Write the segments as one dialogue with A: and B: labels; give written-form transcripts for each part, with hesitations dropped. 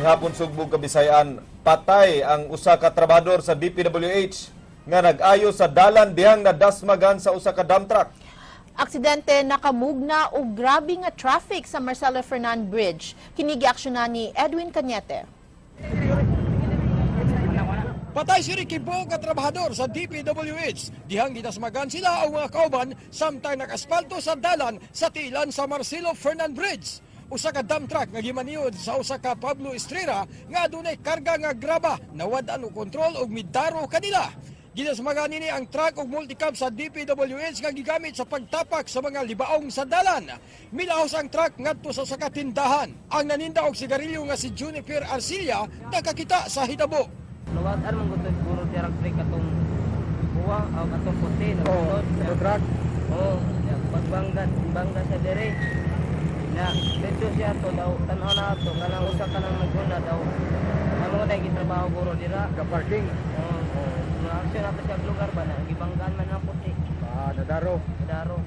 A: Maayong hapon, Sugbo, Kabisayan. Patay ang usa ka trabahador sa DPWH nga nag-ayo sa dalan dihang nadasmagan sa usa ka dump truck.
B: Aksidente nakamugna og grabe nga traffic sa Marcelo Fernan Bridge. Kini giaksyonan ni Edwin Cañete.
C: Patay si Ricky Bo nga trabahador sa DPWH. Dihang gidasmagan sila ang mga kauban samtang nakaspalto sa dalan sa tilan sa Marcelo Fernan Bridge. Usa ka dump truck nga gimaniyod sa usa ka Pablo Estrera nga adunay karga nga graba nawad-an og kontrol og midaro kanila. Gidasmagan nini ang truck og multicab sa DPWH nga gigamit sa pagtapak sa mga libaong sa dalan. Milahos ang truck ngadto sa usa ka tindahan. Ang naninda og sigarilyo nga si Juniper Arcilia nakakita sa hitabo.
D: Luwag an man gud guro dirang break atong buwa o atong puti na oh,
C: truck.
D: Oh, ya, pagbangga bangga sa dere. Na medyo siya to daw tan-aw na ato kanang usa ka nang naguna daw. Ano mo dai gitrabaho guro dira.
C: Ka parking.
D: Oh, oh. Aksyon nato siya og lugar ba na gibanggaan man ang puti.
C: Ah, nadaro.
D: Daro.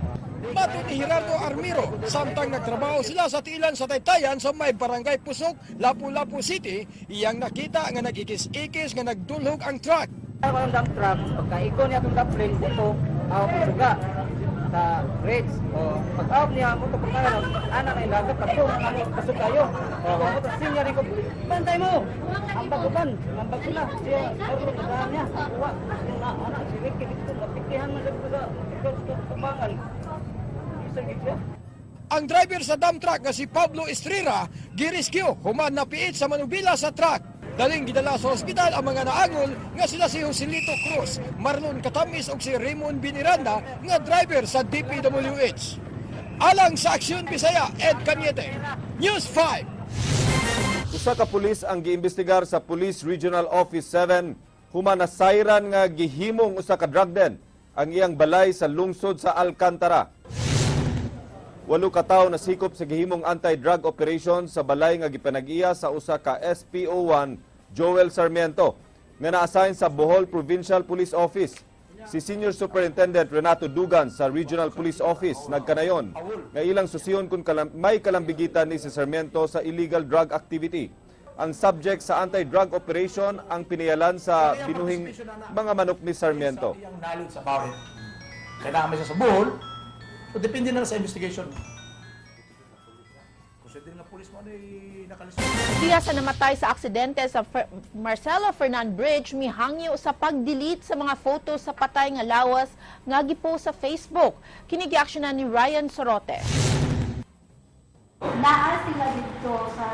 C: Matod ni Gerardo Armiro, samtang nagtrabaho sila sa tilan sa Taytayan sa may barangay Pusok, Lapu-Lapu City, iyang nakita nga nagikis-ikis nga nagdulhog ang truck.
D: Ako ang dump truck, pagkaiko niya itong dump lane dito, ako suga sa bridge. O, pag out niya, mo ito pagkakas, anak na ilagat, kato, ano, kasog kayo. O, ako to, senior ko, bantay mo! Ang baguban, ang bago na, siya, pero pagkakas niya, kuha, yung na, anak, si Ricky, dito, napikihan man dito sa, sa tubangan. Isang gigya.
C: Ang driver sa dump truck nga si Pablo Estrera, girescue human napiit sa manubila sa truck. Daling gidala sa ospital ang mga naangol nga sila si Joselito Cruz, Marlon Katamis ug si Raymond Biniranda nga driver sa DPWH. Alang sa Aksyon Bisaya, Ed Cañete, News 5.
A: Usa ka pulis ang giimbestigar sa Police Regional Office 7 human nasayran nga gihimong usa ka drug den ang iyang balay sa lungsod sa Alcantara. Walo ka tawo nasikop sa gihimong anti-drug operation sa balay nga gipanag-iya sa usa ka SPO1 Joel Sarmiento nga na-assign sa Bohol Provincial Police Office. Si Senior Superintendent Renato Dugan sa Regional Police Office nagkanayon nga ilang susiyon kung may kalambigitan ni si Sarmiento sa illegal drug activity. Ang subject sa anti-drug operation ang piniyalan sa binuhing mga manok ni Sarmiento.
E: Iyang knowledge about it. Kailangan may siya sa Bohol. So, depende na lang sa investigation. Consider nga pulis mo ano eh, nakalisod.
B: Diya sa namatay sa aksidente sa Marcelo Fernan Bridge mihangyo sa pag-delete sa mga photos sa patay nga lawas nga gipost sa Facebook. Kini giaksyonan ni Ryan Sorote.
F: Naa sila dito sa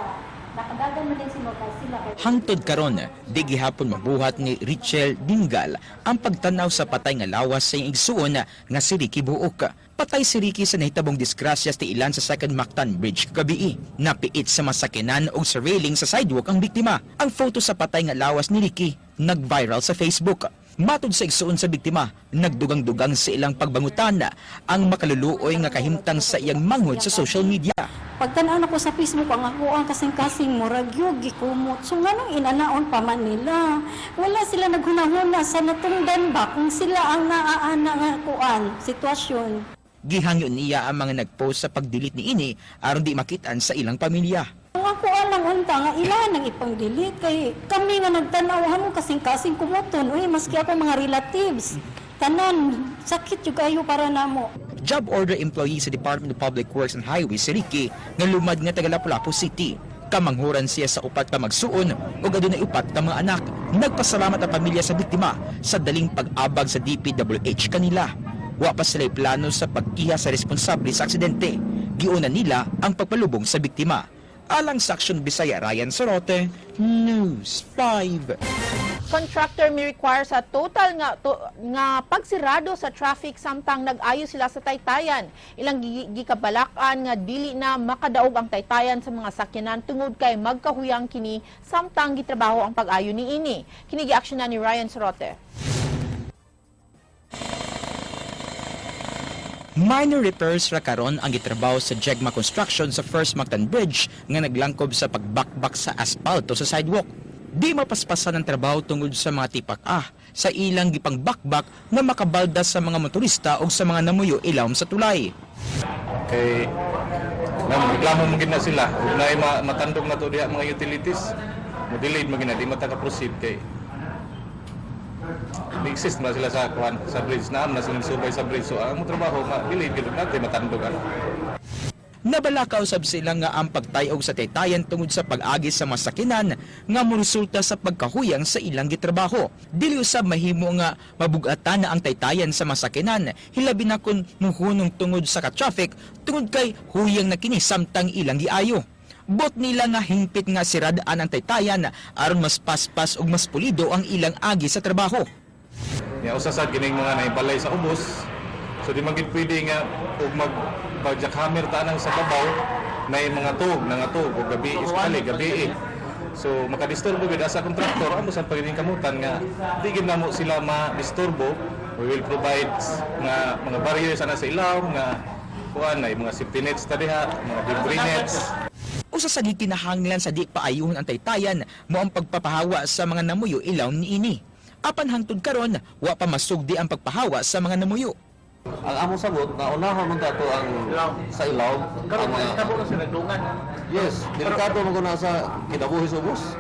F: nakadagan man din sila kay sila kay
G: Hangtod karon, di gihapon mabuhat ni Richel Dingal ang pagtanaw sa patay nga lawas sa iyang igsuon nga si Ricky Buok. Patay si Ricky sa nahitabong disgrasya sa tiilan sa Second Mactan Bridge kagabii. Napiit sa masakinan og sa railing sa sidewalk ang biktima. Ang photo sa patay nga lawas ni Ricky nag-viral sa Facebook. Matod sa igsuon sa biktima, nagdugang-dugang sa ilang pagbangutan ang makaluluoy nga kahimtang sa iyang manghod sa social media.
F: Pagtan-aw nako sa Facebook, ang ako ang kasing-kasing murag yug gikumot. So nganong inanaon pa man nila? Wala sila naghunahuna sa natungdan ba kung sila ang naaana nga kuan sitwasyon.
G: Gihangyo niya ang mga nagpost sa pag-delete ni ini aron di makitaan sa ilang pamilya.
F: Ang ako lang unta nga ila nang ipang-delete kay kami nga nagtan-aw amo kasing-kasing kumuton, uy, maski ako mga relatives tanan sakit jud kayo para namo.
G: Job order employee sa Department of Public Works and Highways si Ricky nga lumad nga taga Lapu-Lapu City. Kamanghuran siya sa upat ka magsuon ug adunay upat ka mga anak. Nagpasalamat ang pamilya sa biktima sa daling pag-abag sa DPWH kanila. Wa pa sila'y plano sa pag-iha sa responsable sa aksidente. Giuna nila ang pagpalubong sa biktima. Alang sa Aksyon Bisaya, Ryan Sorote, News 5.
B: Contractor mi require sa total nga pagsirado sa traffic samtang nag-ayo sila sa Taytayan. Ilang gikabalak-an nga dili na makadaog ang Taytayan sa mga sakyanan tungod kay magkahuyang kini samtang gitrabaho ang pag-ayo niini. Kini giaksyonan ni Ryan Sorote.
G: Minor repairs ra karon ang gitrabaho sa Jegma Construction sa First Mactan Bridge nga naglangkob sa pagbakbak sa aspalto sa sidewalk. Di mapaspasan ang trabaho tungod sa mga tipak sa ilang gipangbakbak nga makabalda sa mga motorista o sa mga namuyo ilawom sa tulay.
E: Kay
H: Na reklamo mo gid na sila ug naay matandog na to diha mga utilities. Mo delayed mo gid na di man ta ka proceed kay exist na sila sa kuan sa bridge na na sila subay sa bridge, so ang mo trabaho ma delayed gid natin matandog ano.
G: Nabalakaw sab sila nga ang pagtayog sa taytayan tungod sa pag-agi sa masakinan nga moresulta sa pagkahuyang sa ilang gitrabaho. Dili usab mahimo nga mabugatan na ang taytayan sa masakinan, hilabi na kun muhunong tungod sa ka-traffic tungod kay huyang na kini samtang ilang giayo. Bot nila nga hingpit nga siradaan ang taytayan aron mas paspas ug mas pulido ang ilang agi sa trabaho.
H: Nya usa sa kining mga naibalay sa ubos. So di man gid pwede nga og mag pag jackhammer ta nang sa babaw na mga tuog na nga tuog og gabi especially gabi eh. So makadisturbo gid asa kontraktor amo sa pagiging kamutan nga di gid namo sila ma-disturbo. We will provide nga mga barriers ana sa ilaw nga kuan na mga safety nets ta diha, mga debris nets.
G: Usa sa gikinahanglan sa di paayuhon ang taytayan mo ang pagpapahawa sa mga namuyo ilaw niini. Apan hangtod karon, wa pa masugdi ang pagpahawa sa mga namuyo.
I: Ang among sabot na unahon man ato ang sa ilaw ang mga. Yes, delikado man ko na sa kinabuhi sa ubos.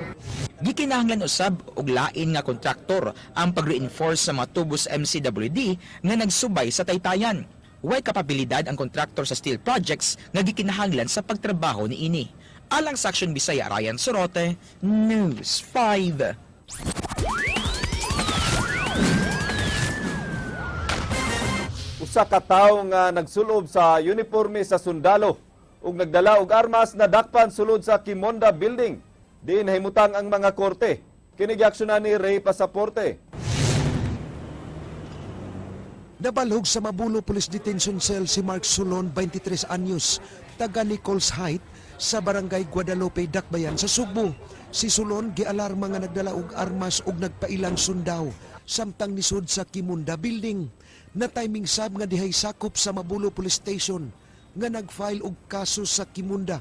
G: Gikinahanglan usab og lain nga kontraktor ang pag-reinforce sa mga tubos MCWD nga nagsubay sa taytayan. Way kapabilidad ang kontraktor sa steel projects nga gikinahanglan sa pagtrabaho niini. Alang sa Action Bisaya, Ryan Sorote, News 5.
A: Usa ka tawo nga nagsulob sa uniforme sa sundalo ug nagdala og armas na dakpan sulod sa Kimonda Building. Diin nahimutang ang mga korte. Kini giaksyonan ni Ray Pasaporte.
J: Nabalhog sa Mabulo Police Detention Cell si Mark Solon, 23 anyos, taga Nichols Height sa Barangay Guadalupe, Dakbayan sa Sugbo. Si Solon gialarma nga nagdala og armas ug nagpailang sundao samtang nisod sa Kimunda Building. Na timing sab nga dihay sakop sa Mabulo Police Station nga nag-file og kaso sa Kimunda.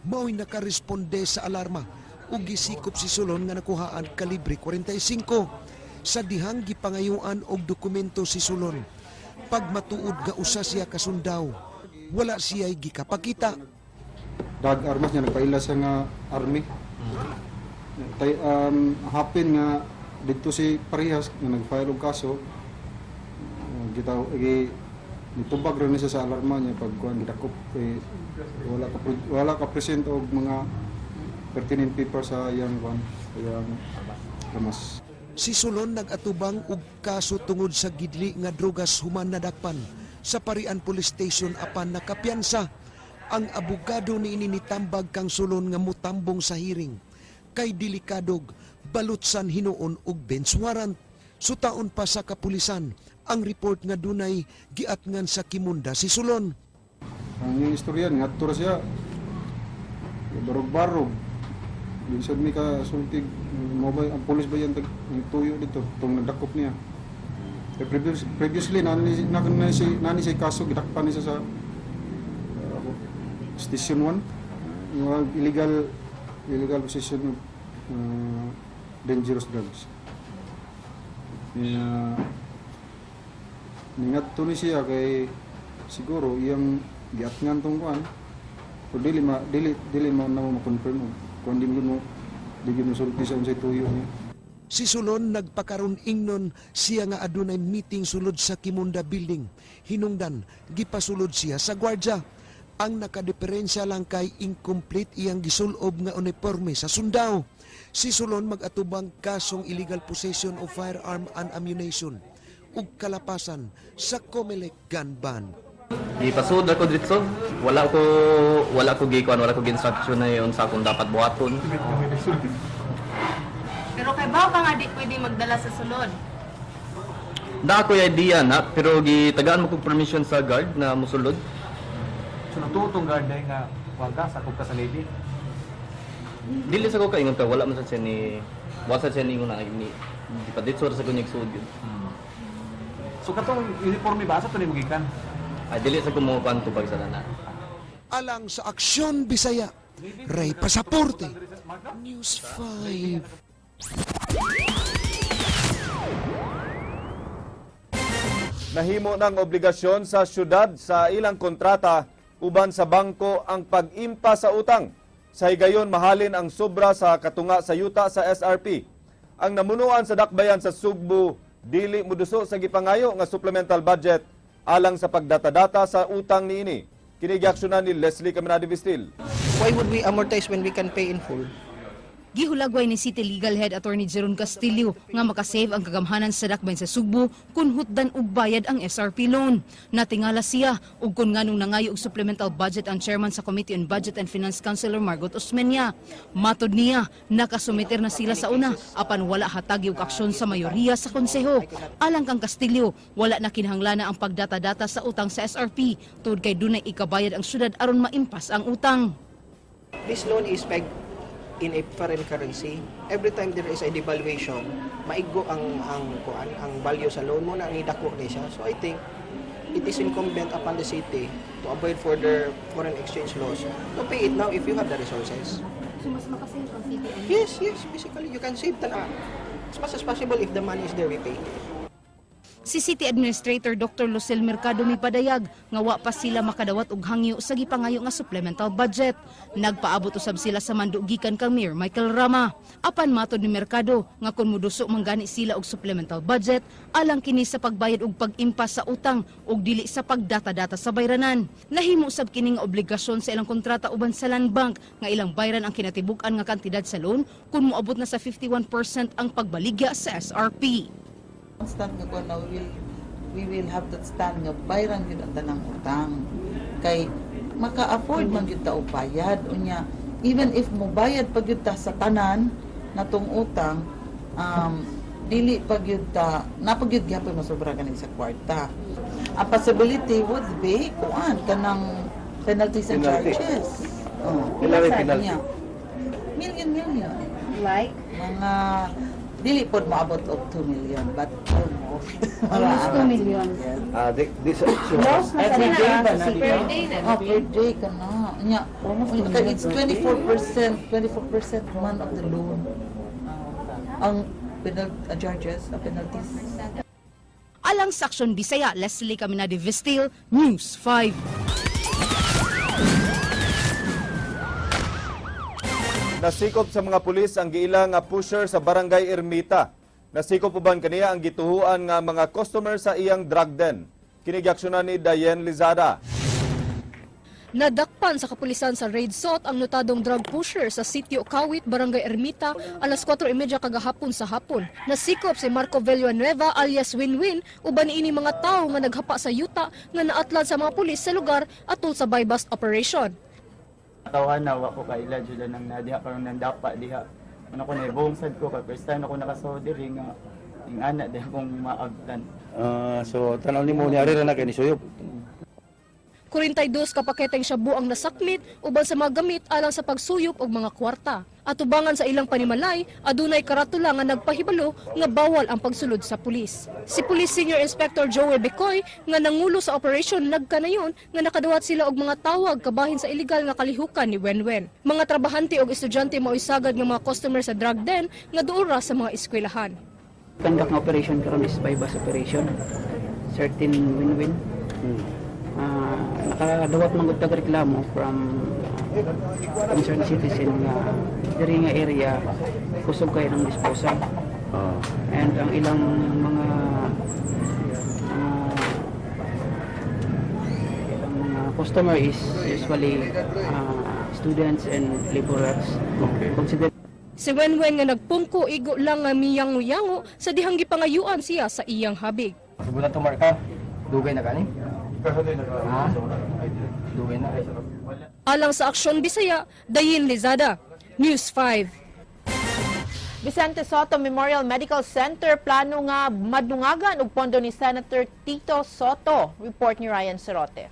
J: Mao'y nakaresponde sa alarma ug gisikop si Solon nga nakuhaan kalibre 45 sa dihang gipangayuan og dokumento si Solon. Pag matuod nga usa siya kasundaw, wala siya'y gikapakita.
K: Dag armas niya nagpaila siya nga army. Tay happen nga didto si Parehas nga nag-file og kaso, gitaw gi nitubag rin siya sa alarma niya pag kuan gidakop kay wala ka present og mga pertinent paper sa iyang kuan iyang armas.
J: Si Solon nag-atubang og kaso tungod sa gidli nga drogas human nadakpan sa Parian Police Station apan nakapiyansa. Ang abogado ni ini nitambag kang Solon nga mutambong sa hearing kay delikadog balutsan hinuon og bench warrant. Sutaon pa sa kapulisan ang report nga dunay giatngan sa Kimunda si Solon.
K: Ang iyang istorya ngadto ra siya barog-barog. Binsad mi ka sultig mobile ang pulis ba yan tag tuyo dito tong nagdakop niya. Eh, previously nani si kaso gidakpan niya sa Station 1, mga illegal illegal possession of dangerous drugs. Niya ningadto ni siya kay siguro iyang giatngan tong kuan o dili ma na mo ma-confirm og kuan di mo di gyud mo sulti sa unsay tuyo niya.
J: Si Solon nagpakaron ingnon siya nga adunay meeting sulod sa Kimunda Building. Hinungdan, gipasulod siya sa gwardya. Ang nakadiperensya lang kay incomplete iyang gisulob nga uniforme sa sundao. Si Solon mag-atubang kasong illegal possession of firearm and ammunition ug kalapasan sa Comelec gun ban.
I: Gipasud ako dritso. Wala ko gikuan, wala ko gi-instruction na yon sa akong dapat buhaton.
L: Pero kay bawo ka nga di pwede magdala sa sulod.
I: Da ako idea na pero gitagaan mo kog permission sa guard na musulod.
E: So nagtuo tong guard dahil nga kuwan ka, sakop ka sa lady.
I: Dili sa ko kaingon ka wala man sa siya ni wala sa siya ni ingon na ni gipaditso ra sa ko nigsud yun.
E: So katong uniforme ba sa to nimo gikan?
I: Ay dili sa ko mo kuan tubag sa tanan.
J: Alang sa Aksyon Bisaya, Ray Pasaporte, News 5.
A: Nahimo ng obligasyon sa syudad sa ilang kontrata uban sa bangko ang pag-impa sa utang. Sa higayon mahalin ang sobra sa katunga sa yuta sa SRP. Ang namunuan sa dakbayan sa Sugbo dili muduso sa gipangayo nga supplemental budget alang sa pagdata-data sa utang niini. Kini giaksyonan ni Leslie Caminade Vistil.
M: Why would we amortize when we can pay in full?
N: Gihulagway ni City Legal Head Attorney Jeron Castillo nga makasave ang kagamhanan sa dakbayan sa Sugbo kung hutdan og bayad ang SRP loan. Natingala siya og kung nganong nangayo og supplemental budget ang chairman sa Committee on Budget and Finance, Councilor Margot Osmeña. Matod niya, nakasumiter na sila sa una apan wala hatagi og aksyon sa mayoriya sa konseho. Alang kang Castillo, wala na kinahanglan ang pagdata-data sa utang sa SRP tungod kay dunay ikabayad ang syudad aron maimpas ang utang.
M: This loan is pegged in a foreign currency. Every time there is a devaluation, maigo ang kuan, ang value sa loan mo na ni dako ni siya. So I think it is incumbent upon the city to avoid further foreign exchange loss to pay it now if you have the resources.
N: So mas makasave ang city?
M: Yes, basically you can save tan as much as possible. If the money is there, we pay.
N: Si City Administrator Dr. Lucille Mercado mipadayag nga wa pa sila makadawat og hangyo sa gipangayo nga supplemental budget. Nagpaabot usab sila sa mando gikan kang Mayor Michael Rama. Apan matod ni Mercado nga kon moduso man gani sila og supplemental budget, alang kini sa pagbayad og pag-impas sa utang ug dili sa pagdata-data sa bayranan. Nahimo sab kini nga obligasyon sa ilang kontrata uban sa Land Bank nga ilang bayran ang kinatibuk-an nga kantidad sa loan kung moabot na sa 51% ang pagbaligya sa SRP.
O: Stand nga kuan na we will have that stand nga bayran gyud ang tanang utang kay maka-afford man gyud ta og bayad. Unya, even if mobayad pa gyud ta sa tanan natong utang, dili pa gyud ta na pa gyud gihapon masobra gani sa kwarta. A possibility would be kuan, kanang penalties and
I: Penalty.
O: charges. Oh,
I: Pila rin penalty?
O: Unya, million million.
L: Like?
O: Mga dili pod moabot og 2 million, but almost.
F: Almost 2 million.
O: Yes.
I: Ah, this
F: Loss na
O: Every
F: sa
O: day ba na?
L: Per day na.
O: Oh, per day ka na. Nya, kay it's 24%, 24% man of the loan. Ang penal charges, ang penalties.
N: Alang sa Aksyon Bisaya, Leslie Caminade Vistil, News 5.
A: Nasikop sa mga pulis ang giila nga pusher sa Barangay Ermita. Nasikop uban kaniya ang gituhuan nga mga customer sa iyang drug den. Kini giaksyonan ni Diane Lizada.
P: Nadakpan sa kapulisan sa raid SOT ang notadong drug pusher sa sitio Kawit, Barangay Ermita, alas 4:30 kagahapon sa hapon. Nasikop si Marco Villanueva alias Winwin uban niini mga tawo nga naghapa sa yuta nga naatlan sa mga pulis sa lugar atol sa buy-bust operation.
Q: Tawa na wa ko kaila jud nang nadiha karon nang dapa diha. Ano ko na sad ko kay first time ako nakasuod diri nga ing ana di akong maabtan.
E: Ah, so tanaw nimo ni ari ra na kay ni suyop.
P: 42 ka paketeng shabu ang nasakmit uban sa mga gamit alang sa pagsuyop og mga kwarta. Atubangan sa ilang panimalay, adunay karatula nga nagpahibalo nga bawal ang pagsulod sa pulis. Si Police Senior Inspector Joey Becoy nga nangulo sa operation nagkanayon nga nakadawat sila og mga tawag kabahin sa illegal nga kalihukan ni Wenwen. Mga trabahante og estudyante mao'y sagad nga mga customer sa drug den nga duol ra sa mga eskwelahan.
R: Conduct nga operation karon is by bus operation. Certain win-win. Ah, nakadawat man gud tag reklamo from concerned citizen nga diri nga area kusog kay ng disposal. And ang ilang mga customer is usually students and laborers. Okay. Consider
P: Si Wenwen nga nagpungko igo lang nga miyango-yango sa dihang gipangayuan siya sa iyang habig.
D: Subulan to, Mark, ha? Dugay na kani? Ha? Dugay na.
P: Alang sa Aksyon Bisaya, Dayin Lizada, News 5.
B: Vicente Sotto Memorial Medical Center plano nga madungagan og pondo ni Senator Tito Sotto. Report ni Ryan Cerote.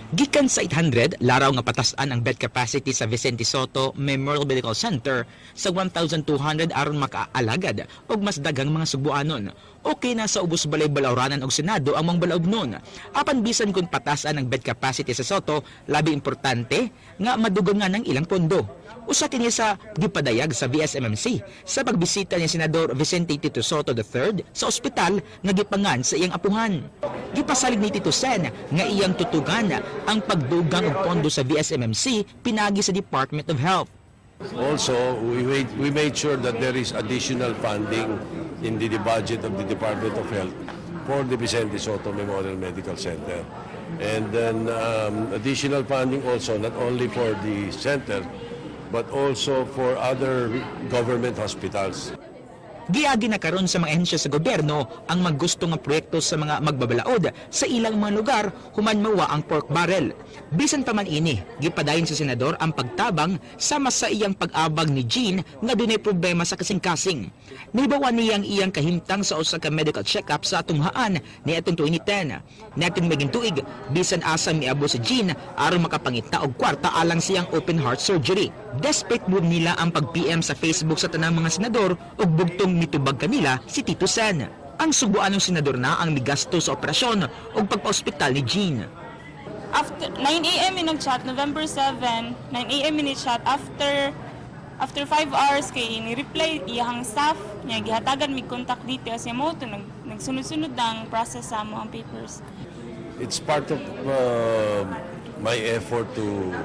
G: Gikan sa 800, laraw nga patasan ang bed capacity sa Vicente Sotto Memorial Medical Center sa 1,200 aron makaalagad og mas daghang mga Sugbuanon. Okay na sa ubos balay balauranan og Senado ang mga balaobnon. Apan bisan kung patasan ang bed capacity sa Sotto, labi importante nga madugangan ang ilang pondo. Usa kini sa gipadayag sa VSMMC sa pagbisita ni Senador Vicente Tito Sotto III sa ospital nga gipangan sa iyang apuhan. Gipasalig ni Tito Sen nga iyang tutugan ang pagdugang og pondo sa VSMMC pinagi sa Department of Health.
S: Also, we made sure that there is additional funding in the budget of the Department of Health for the Vicente Sotto Memorial Medical Center. And then additional funding also not only for the center, but also for other government hospitals.
G: Giagi na karon sa mga ehensya sa gobyerno ang magusto nga proyekto sa mga magbabalaod sa ilang mga lugar human mawa ang pork barrel. Bisan pa man ini, gipadayon sa senador ang pagtabang sama sa iyang pag-abag ni Jean nga dunay problema sa kasing-kasing. Nibawa niya ang iyang kahimtang sa usa ka medical check-up sa tunghaan ni atong 2010. Niadtong maging tuig, bisan asa miabot sa Jean aron makapangita og kwarta alang siyang open heart surgery. Desperate move nila ang pag-PM sa Facebook sa tanang mga senador ug bugtong mitubag kanila si Tito Sen. Ang Sugboanong senador na ang migasto sa operasyon ug pagpa-ospital ni Jean.
L: After 9 a.m. mi nag-chat, November 7, 9 a.m. mi chat. After 5 hours kay ni reply iyang staff niya, gihatagan mig contact details niya mo to nagsunod-sunod ang process sa amo ang papers.
S: It's part of my effort to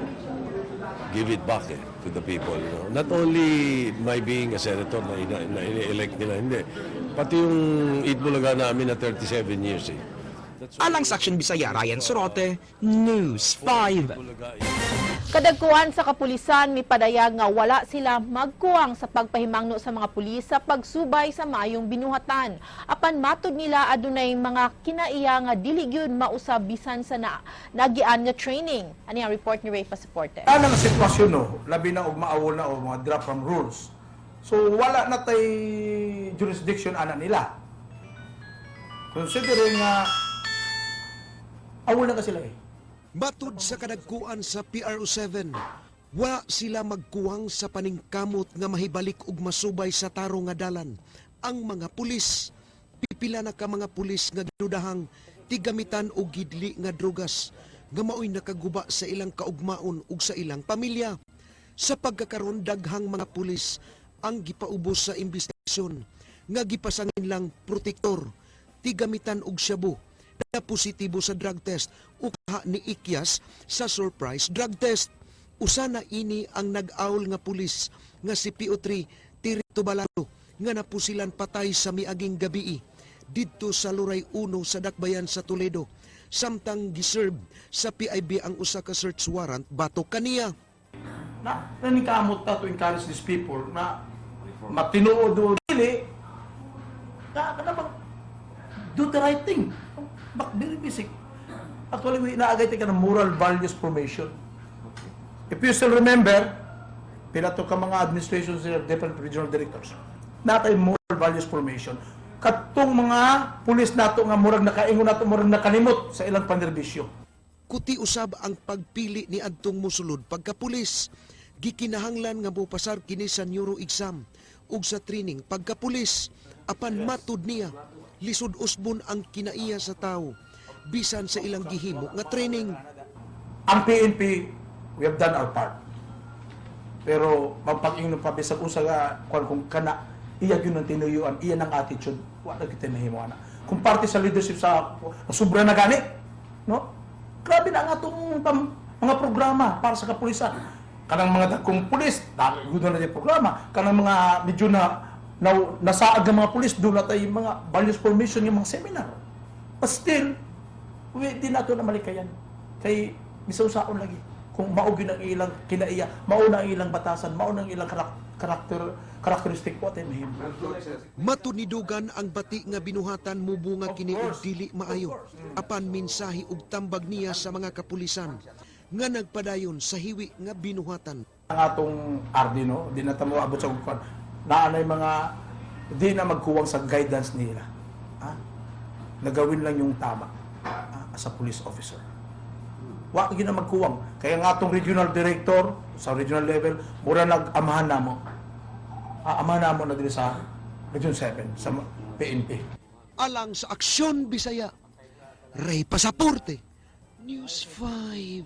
S: give it back to the people. Not only my being a senator na ini-elect nila, hindi. Pati yung Eat Bulaga namin na 37 years eh.
G: Alang sa Action Bisaya, Ryan Sorote, News 5.
B: Kadagkuan sa kapulisan mipadayag nga wala sila magkuwang sa pagpahimangno sa mga pulis sa pagsubay sa maayong binuhatan. Apan matud nila, adunay mga kinaiya nga dili gyud mausab bisan sa na nagian nga training. Ani ang report ni Ray Pasaporte.
E: Anang sitwasyon no, labi na og maawol na og mga draft from rules. So wala na tay jurisdiction ana nila. Considering nga awol na ka sila eh.
J: Matud sa kadagkuan sa PRO7, wa sila magkuwang sa paningkamot nga mahibalik og masubay sa tarong nga dalan ang mga pulis. Pipila na ka mga pulis nga gidudahang tigamitan og gidli nga drugas nga maoy nakaguba sa ilang kaugmaon ug sa ilang pamilya. Sa pagkakaron, daghang mga pulis ang gipaubos sa investigasyon nga gipasangin lang protektor, tigamitan og shabu na positibo sa drug test o kaha ni Ikyas sa surprise drug test. Usa na ini ang nag-awl nga pulis nga si PO3 Tirito Balado nga napusilan patay sa miaging gabii didto sa Luray 1 sa Dakbayan sa Toledo samtang giserve sa PIB ang usa ka search warrant batok kaniya.
E: Na naningkamot ta to encourage these people na matinuod o dili na kana bang do the right thing. Bak very basic. Actually, we naagay ka ng moral values formation. If you still remember, pila to ka mga administrations sir, different regional directors. Natay moral values formation. Katong mga pulis nato nga murag nakaingon nato, murag nakalimot sa ilang panerbisyo.
J: Kuti usab ang pagpili ni adtong musulod pagkapulis. Gikinahanglan nga mopasar kini sa neuro exam ug sa training pagkapulis. Apan matud niya, lisod usbon ang kinaiya sa tawo bisan sa ilang gihimo nga training.
E: Ang PNP, we have done our part. Pero magpag-ingnon pa bisag unsa nga kuan, kung kana iya gyud ang tinuyuan, iya ng attitude, wa na kita mahimo ana. Kung parte sa leadership sa sobra na gani, no? Grabe na ang atong mga programa para sa kapulisan. Kanang mga dagkong pulis, dami gyud na yung programa. Kanang mga medyo na nasaag ng mga pulis, doon na tayo mga values formation, yung mga seminar. But still, di nato na malikayan. Kay bisan usaon lagi. Kung mao gyud ang ilang kinaiya, mao na ang ilang batasan, mao na ang ilang characteristic po tayo mahimo.
J: Matud ni Dugan, ang bati nga binuhatan mubunga kini og dili maayo. Apan mensahe ug tambag niya sa mga kapulisan nga nagpadayon sa hiwi nga binuhatan.
E: Ang atong RD, no, di na ta mo abot sa kuan. Naanay mga di na magkuwang sa guidance nila. Ha? Nagawin lang yung tama, ah, as a police officer. Wa gyud na magkuwang. Kaya nga atong regional director sa regional level, mura nag-amahan namo. Ah, amahan namo na diri sa Region 7 sa PNP.
J: Alang sa Aksyon Bisaya, Ray Pasaporte, News 5.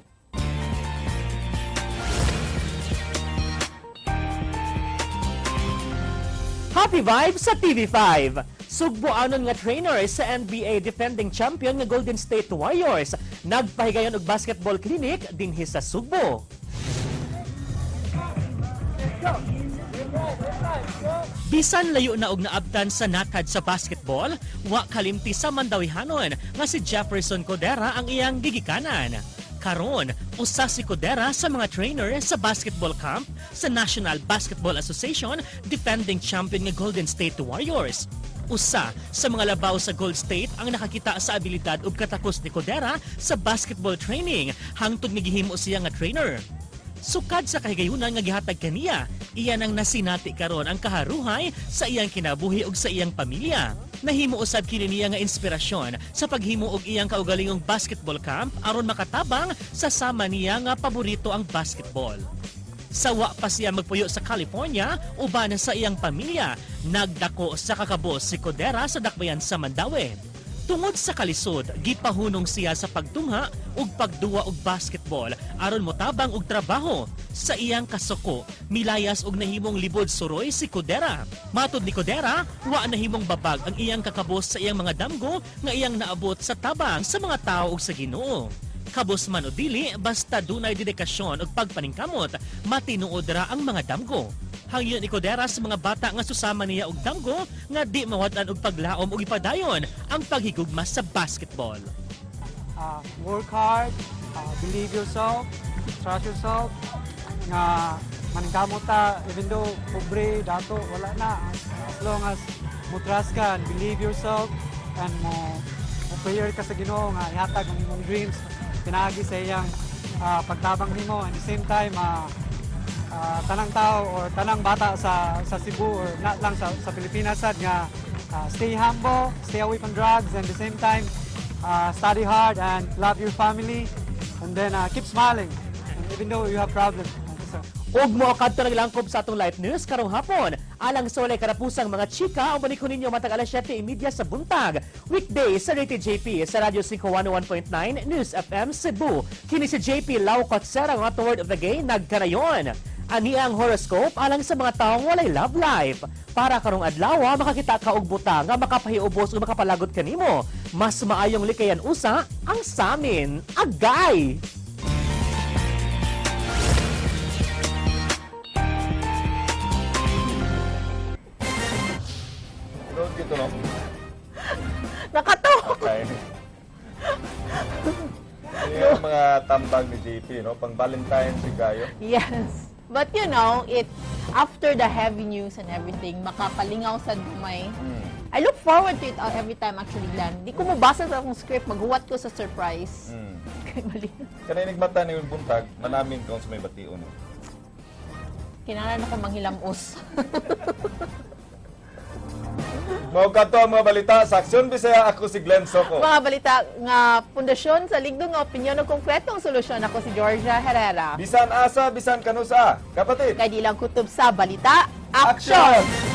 T: Happy vibes sa TV5! Sugboanon nga trainer sa NBA defending champion nga Golden State Warriors nagpahigayon og basketball clinic dinhi sa Sugbo. Bisan layo na og naabtan sa natad sa basketball, wa kalimti sa Mandawihanon nga si Jefferson Codera ang iyang gigikanan. Karon, usa si Codera sa mga trainer sa basketball camp sa National Basketball Association defending champion nga Golden State Warriors. Usa sa mga labaw sa Gold State ang nakakita sa abilidad ug katakos ni Codera sa basketball training hangtod nga gihimo siya nga trainer. Sukad sa kahigayunan nga gihatag kaniya, iya nang nasinati karon ang kaharuhay sa iyang kinabuhi ug sa iyang pamilya. Nahimo usab kini niya nga inspirasyon sa paghimo og iyang kaugalingong basketball camp aron makatabang sa sama niya nga paborito ang basketball. Sawa pa siya magpuyo sa California uban sa iyang pamilya. Nagdako sa kakabos si Codera sa dakbayan sa Mandaue. Tungod sa kalisod, gipahunong siya sa pagtungha ug pagduwa og basketball aron motabang og trabaho. Sa iyang kasuko, milayas og nahimong libod suroy si Codera. Matod ni Codera, wa nahimong babag ang iyang kakabos sa iyang mga damgo nga iyang naabot sa tabang sa mga tao ug sa Ginoo. Kabos man o dili, basta dunay dedikasyon ug pagpaningkamot, matinuod ra ang mga damgo. Hangyo ni Codera sa mga bata nga susama niya og damgo nga di mawad-an og paglaom ug ipadayon ang paghigugma sa basketball.
D: Work hard, believe yourself, trust yourself, nga maningkamot ta, even though pobre, dato, wala na. As long as mo trust ka and believe yourself and mo prayer ka sa Ginoo nga ihatag ang imong dreams pinaagi sa iyang pagtabang nimo, and the same time tanang tao or tanang bata sa Cebu or not lang sa Pilipinas sad nga stay humble, stay away from drugs, and the same time study hard and love your family, and then keep smiling and even though you have problems. So,
T: Ug mo kadto naglangkob sa atong live news karong hapon. Alang sa walay karapusang mga chika, ang balik ko ninyo matag alas 7:30 sa buntag. Weekday sa Rated JP sa Radyo 5 101.9 News FM Cebu. Kini si JP Lau Kotsera nga word of the gay nagkanayon. Ani ang horoscope alang sa mga taong walay love life. Para karong adlaw, makakita ka og buta nga makapahiubos o makapalagot kanimo. Mas maayong likayan usa ang samin. Agay!
A: Road dito, no?
B: Nakatawa.
A: Okay. Yung mga tambag ni JP, no? Pang Valentine's si Gayo.
B: Yes. But it after the heavy news and everything, makapalingaw sa dumay. I look forward to it every time actually, Glenn. Di ko mabasa sa akong script, maghuwat ko sa surprise. Kay mali.
A: Kanay nagmata ni buntag, manamin kung sa may bation.
B: Kinahanglan ako manghilamos.
A: Mao kadto ang mga balita sa Aksyon Bisaya. Ako si Glenn Soco.
B: Mga balita nga pundasyon sa ligdong nga opinyon ug konkretong solusyon. Ako si Georgia Herrera.
A: Bisan asa, bisan kanusa. Kapatid.
B: Kay di lang kutob sa balita, aksyon!
A: Aksyon!